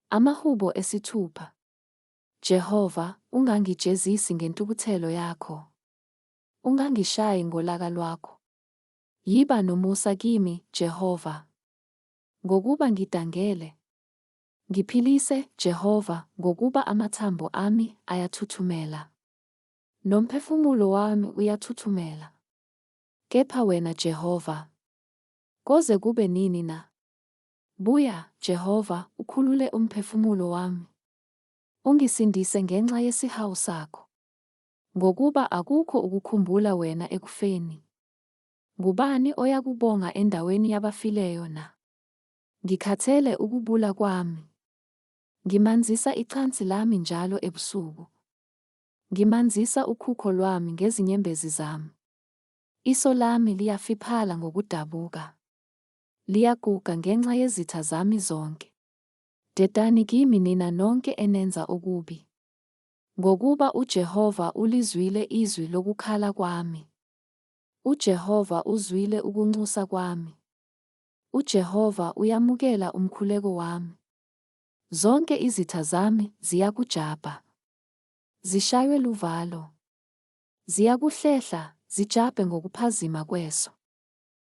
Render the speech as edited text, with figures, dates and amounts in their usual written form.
Amahubo esithupha. Jehova, ungangijezisi ngentukuthelo yakho. Ungangishayi ngolaka lwakho. Yiba nomusa kimi, Jehova. Ngokuba ngidangele. Ngiphilise, Jehova, ngokuba amathambo ami ayathuthumela. Nomphefumulo wami uyathuthumela. Kepha wena Jehova, koze kube nini na? Buya, Jehova, ukhulule umphefumulo wami. Ungisindise ngenxa yesihawu sakho. Ngokuba akukho ukukhumbula wena ekufeni. Ngubani oyakubonga endaweni yabafileyo na? Ngikhathele ukubula kwami. Ngimanzisa icansi lami njalo ebusuku. Ngimanzisa ukhukho lwami ngezinyembezi zami. Iso lami liyafiphala ngokudabuka. Liyaguga ngenxa yezitha zami zonke. Dedani kimi nina nonke enenza okubi. Ngokuba uJehova ulizwile izwi lokukhala kwami. UJehova uzwile ukunxusa kwami. UJehova uyamukela umkhuleko wami. Zonke izitha zami ziyakujabha. Zishaywe luvalo. Ziyakuhlehla, zijabhe ngokuphazima kweso.